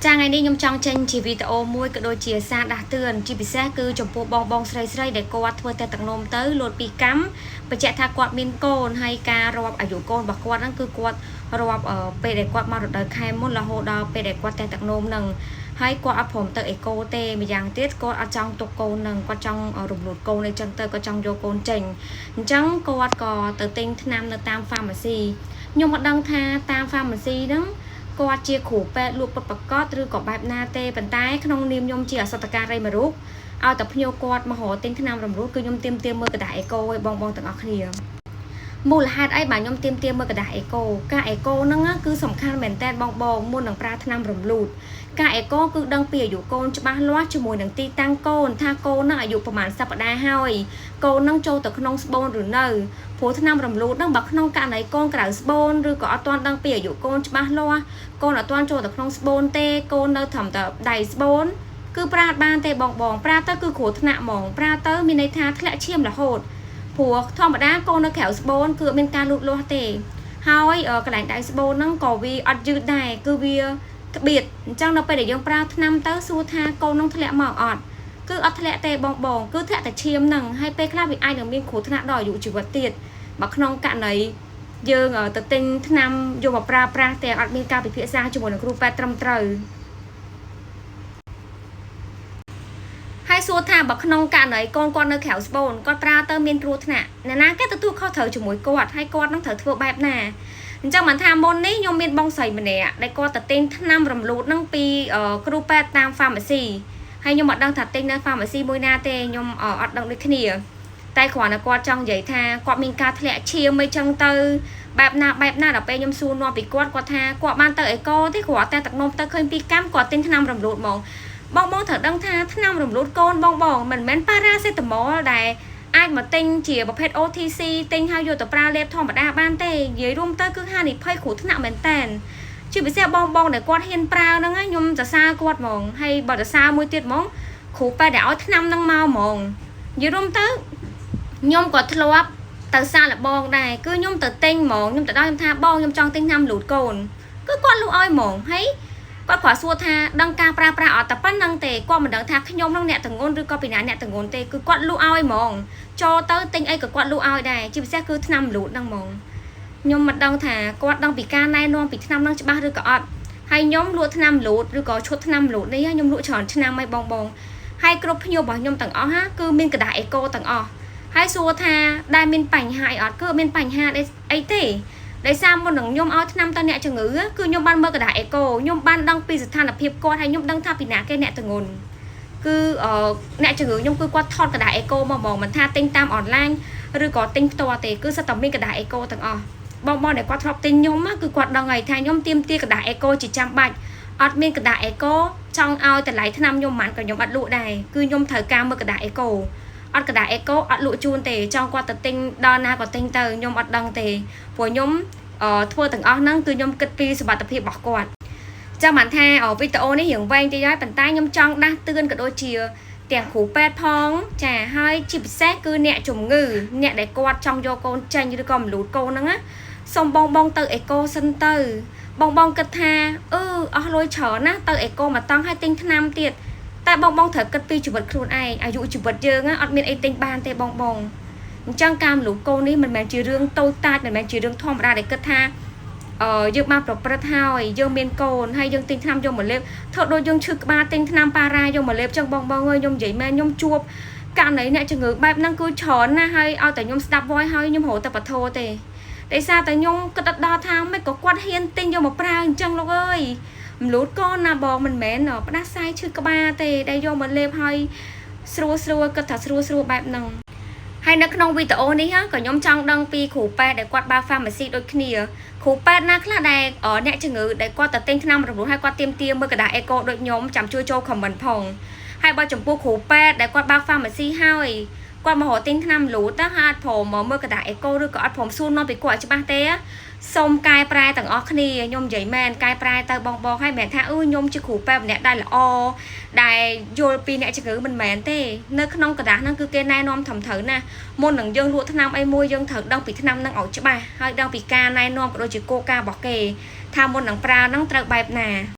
ចាថ្ងៃនេះខ្ញុំចង់ចេញជាវីដេអូមួយក៏ដូចជាសារដាស់តឿនជាពិសេសគឺចំពោះបងបងស្រីស្រីដែលគាត់ធ្វើតែទឹកនោមទៅលោតពីកម្មបញ្ជាក់ថាគាត់មានកូនហើយការរាប់អាយុកូនរបស់គាត់ហ្នឹងគឺគាត់រាប់ពេលដែលគាត់មករដូវខែមុនរហូតដល់ពេលដែលគាត់តែទឹកនោមហ្នឹងហើយគាត់អត់ព្រមទៅអេកូទេម្យ៉ាងទៀតគាត់អត់ចង់ទុកកូនហ្នឹងគាត់ចង់រំលូតកូនអីចឹងទៅគាត់ចង់យកកូនចេញអញ្ចឹងគាត់ក៏ទៅទិញថ្នាំនៅតាម pharmacy ខ្ញុំអត់ដឹងថាតាម pharmacy ហ្នឹងគាត់ជាគ្រូពេទ្យលក់ពិតប្រាកដឬក៏បែបណាទេប៉ុន្តែក្នុងនាមខ្ញុំជាអសតការីមួយរូបឲ្យតែភ្ញៀវគាត់មករកទិញថ្នាំរំលូតគឺខ្ញុំទាមទារមើលក្រដាសអេកូឲ្យបងបងទាំងអស់គ្នាមូលហេតុអីបាទខ្ញុំទាមទារមើលក្រដាសអេកូការអេកូហ្នឹងគឺសំខាន់មែនតើបងបងមុននឹងប្រើថ្នាំរំលូតការអេកូគឺដឹងពីអាយុកូនច្បាស់លាស់ជាមួយនឹងទីតាំងកូនថាកូនហ្នឹងអាយុប្រហែលសប្តាហ៍ហើយកូនហ្នឹងចូលទៅក្នុងស្បូនឬនៅព្រោះថ្នាំរំលូតហ្នឹងបើក្នុងករណីកូនក្រៅស្បូនឬក៏អត់ទាន់ដឹងពីអាយុកូនច្បាស់លាស់កូនអត់ទាន់ចូលទៅក្នុងស្បូនទេកូននៅត្រឹមតែដៃស្បូនគឺប្រើអត់បានទេបងបងប្រើទៅគឺគ្រោះថ្នាក់ហ្មងប្រើទៅមានន័យថាធ្លាក់ឈាមរហូតព្រោះធម្មតាកូននៅក្រៅស្បូនគឺអត់មានការលូតលាស់ទេហើយកន្លែងដៃស្បូនហ្នឹងក៏វាអត់យឺតដែរគឺវាក្បៀតអញ្ចឹងនៅពេលដែលយើងប្រើថ្នាំទៅសួរថាកូននឹងធ្លាក់មកអត់គឺអត់ធ្លាក់ទេបងបងគឺធ្លាក់តែឈាមហ្នឹងហើយពេលខ្លះវាអាចនឹងមានគ្រោះថ្នាក់ដល់អាយុជីវិតទៀតបើក្នុងករណីយើងទៅទិញថ្នាំយកមកប្រើប្រាស់ទាំងអត់មានការពិភាក្សាជាមួយនឹងគ្រូពេទ្យត្រឹមត្រូវហើយសួរថាបើក្នុងករណីកូនគាត់នៅក្រៅស្បូនគាត់ប្រើទៅមានគ្រោះថ្នាក់អ្នកណាគេទទួលខុសត្រូវជាមួយគាត់ហើយគាត់នឹងត្រូវធ្វើបែបណាអញ្ចឹងបានថាមុននេះខ្ញុំមានបងស្រីម្នាក់ដែលគាត់ទៅទិញថ្នាំរំលូតនឹងពីគ្រូពេទ្យតាម pharmacy ហើយខ្ញុំអត់ដឹងថាទិញនៅ pharmacy មួយណាទេខ្ញុំអត់ដឹងដូចគ្នាតែគ្រាន់តែគាត់ចង់និយាយថាគាត់មានការធ្លាក់ឈាមអីចឹងទៅបែបណាបែបណាដល់ពេលខ្ញុំសួរនាំពីគាត់គាត់ថាគាត់បានទៅអេកូទេគ្រាន់តែទឹកនោមទៅឃើញពីកម្មគាត់ទិញថ្នាំរំលូតហ្មងបងបងត្រូវដឹងថាថ្នាំរំលូតកូនបងបងមិនមែនប៉ារ៉ាសេតាមុលដែលអាចមកទិញជាប្រភេទ OTC ទិញហើយយកទៅប្រើលេបធម្មតាបានទេនិយាយរួមទៅគឺហានិភ័យគ្រោះថ្នាក់មែនតើជាពិសេសបងបងដែលគាត់ហ៊ានប្រើហ្នឹងខ្ញុំសរសើរគាត់ហ្មងហើយបើសរសើរមួយទៀតហ្មងគ្រូពេទ្យដែលឲ្យថ្នាំហ្នឹងមកហ្មងនិយាយរួមទៅខ្ញុំក៏ធ្លាប់ទៅសាកល្បងដែរគឺខ្ញុំទៅទិញហ្មងខ្ញុំទៅដល់ខ្ញុំថាបងខ្ញុំចង់ទិញថ្នាំលូតកូនគឺគាត់លក់ឲ្យហ្មងហើយគាត់គ្រាន់សួរថាដឹងការប្រើប្រាស់អត់តែប៉ុណ្្នឹងទេគាត់មិនដឹងថាខ្ញុំនឹងអ្នកតងន់ឬក៏ពីណាអ្នកតងន់ទេគឺគាត់លក់ឲ្យហ្មងចូលទៅទិញអីក៏គាត់លក់ឲ្យដែរជាពិសេសគឺថ្នាំលូតហ្នឹងហ្មងខ្ញុំមិនដឹងថាគាត់ដឹងពីការណែនាំពីថ្នាំហ្នឹងច្បាស់ឬក៏អត់ហើយខ្ញុំលក់ថ្នាំលូតឬក៏ឈុតថ្នាំលូតនេះខ្ញុំលក់ច្រើនឆ្នាំហើយបងបងហើយគ្រប់ភ្ញៀវរបស់ខ្ញុំទាំងអស់គឺមានក្រដាសអេកូទាំងអស់ហើយសួរថាដែលមានបញ្ហាអីអត់គឺមានបញ្ហាអីទេដោយសារមុននឹងខ្ញុំឲ្យថ្នាំទៅអ្នកជំងឺគឺខ្ញុំបានមើលក្រដាសអេកូខ្ញុំបានដឹងពីស្ថានភាពគាត់ហើយខ្ញុំដឹងថាពីណាគេអ្នកទងន់គឺអ្នកជំងឺខ្ញុំគឺគាត់ថតក្រដាសអេកូមកហ្មងមិនថាទិញតាមអនឡាញឬក៏ទិញផ្ទាល់ទេគឺសិតតែមានក្រដាសអេកូទាំងអស់បងបងដែលគាត់ធ្លាប់ទិញខ្ញុំគឺគាត់ដឹងហើយថាខ្ញុំទាមទារក្រដាសអេកូជាចាំបាច់អត់មានក្រដាសអេកូចង់ឲ្យតម្លៃថ្នាំខ្ញុំប៉ុន្មានក៏ខ្ញុំអត់លក់ដែរគឺខ្ញុំត្រូវការមើលក្រដាសអេកូអត់ក្រដាសអេកូអត់លក់ជូនទេចង់គាត់ទៅទិញដល់ណាក៏ទិញទៅខ្ញុំអត់ដឹងទេព្រោះខ្ញុំធ្វើទាំងអស់ហ្នឹងគឺខ្ញុំគិតពីសុវត្ថិភាពរបស់គាត់ចាំបានថាវីដេអូនេះរៀងវែងតិចហើយប៉ុន្តែខ្ញុំចង់ដាស់តឿនក៏ដូចជាទាំងគ្រូពេទ្យផងចាហើយជាពិសេសគឺអ្នកជំងឺអ្នកដែលគាត់ចង់យកកូនចេញឬក៏មលូតកូនហ្នឹងណាសូមបងបងទៅអេកូសិនទៅបងបងគិតថាអឺអស់លុយច្រើនណាទៅអេកូមកតង់ឲ្យទិញថ្នាំទៀតតែបងបងត្រូវគិតពីជីវិតខ្លួនឯងអាយុជីវិតយើងអត់មានអីទិញបានទេបងបងអញ្ចឹងការមលូតកូននេះមិនមែនជារឿងតូចតាចមិនមែនជារឿងធម្មតាដែលគិតថាយើងបានប្រព្រឹត្តហើយយើងមានកូនហើយយើងទិញថ្នាំយកមកលេបធ្វើដូចយើងឈឺក្បាលទិញថ្នាំប៉ារ៉ាយកមកលេបចឹងបងបងអើយខ្ញុំនិយាយមែនខ្ញុំជួបករណីអ្នកជំងឺបែបហ្នឹងគឺច្រើនណាស់ហើយឲ្យតែខ្ញុំស្ដាប់វយហើយខ្ញុំរត់ទៅបធោទេដោយសារតែខ្ញុំគិតដល់ថាមិនក៏គាត់ហ៊ានទិញយកមកប្រើអញ្ចឹងលោកអើយមលូតកូនណាបងមិនមែនផ្ដាសាយឈឺក្បាលទេដែលយកមកលេបហើយស្រួលស្រួលគិតថាស្រួលស្រួលបែបហ្នឹងហើយនៅក្នុងវីដេអូនេះក៏ខ្ញុំចង់ដឹងពីគ្រូពេទ្យដែលគាត់បើក pharmacy ដូចគ្នាគ្រូពេទ្យណាខ្លះដែលអ្នកជំងឺដែលគាត់ទៅទិញថ្នាំរំលោះហើយគាត់ទាមទារមើលក្រដាសអេកូដូចខ្ញុំចាំជួយចូល comment ផងហើយបើចំពោះគ្រូពេទ្យដែលគាត់បើក pharmacy ហើយគាត់មករកទិញថ្នាំលូតទៅហើយអត់ព្រមមកមើលក្រដាសអេកូឬក៏អត់ព្រមសួរនាំពីគាត់ឲ្យច្បាស់ទេសូមកែប្រែទាំងអស់គ្នាខ្ញុំនិយាយមែនកែប្រែទៅបងបងហើយមិនមែនថាអឺខ្ញុំជាគ្រូពេទ្យម្នាក់ដែលល្អដែលយល់ពីអ្នកជំងឺមិនមែនទេនៅក្នុងក្រដាសហ្នឹងគឺគេណែនាំត្រឹមត្រូវណាស់មុននឹងយើងលក់ថ្នាំអីមួយយើងត្រូវដឹងពីថ្នាំហ្នឹងឲ្យច្បាស់ហើយដឹងពីការណែនាំក៏ដូចជាគោលការណ៍របស់គេថាមុននឹងប្រើហ្នឹងត្រូវបែបណា